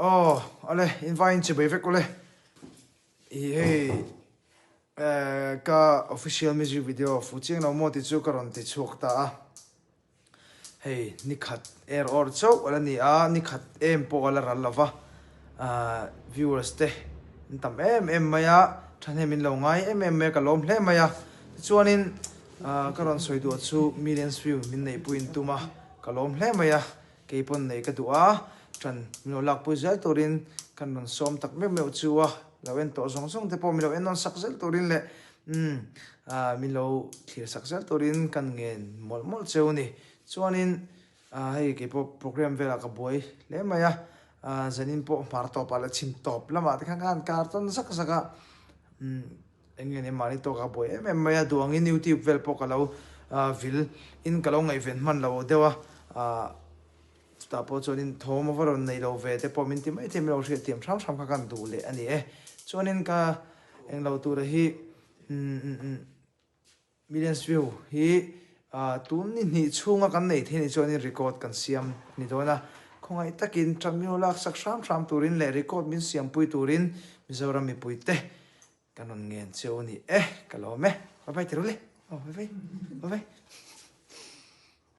Aw ale in vaiin chibai vek ule i hei ka official music video fu chiang lo maw tih chu ka rawn ti chhuak ta a hei nikhat er awr chauh ala ni a nikhat em pawh ala ral lova viewers te an tam em em mai a thahnem in lo ngai em em mai a ka lawm hle mai a tichuanin ka rawn sawi duh chu millions view min neihpui in tum a ka lawm hle mai a. Kei pawn nei ka duh a, ṭan min lo lakpui zel turin kan rawn sawm tak meuh meuh chu a, lo en tawh zawng zawng te pawh min lo en nawn sak zel turin leh umm ah min lo thlir sak zel turin kan ngen mawlh mawlh cheu a ni. Chuanin ah hei kei pawh program velah ka buai hle mai a, ah zanin pawh hmar tawpah leh chhim tawp lamah te khan ka han kar tawn zak zak a, umm eng nge ni mahni tawkah buai em em mai a, duh angin youtube vel pawh ka lo vil in ka lo ngaihven hman lo deuh a, ah chutah pawh chuanin thawm a va rawn nei lo ve te pawh min ti mai thei min lo hriat thiam hram hram kha kan duh leh a ni e. Chuanin ka englo tura hi umm umm umm. Millions view hi tun ni hnih chhunga kan neih theih ni chuanin record kan siam ni dawn a, khawngaih takin Tamil laksak hram hram turin leh record min siampui turin Mizoram mipuite kan rawn ngen cheu a ni e, ka lawm e. Bye bye Tiruli, aw bye bye, bye bye.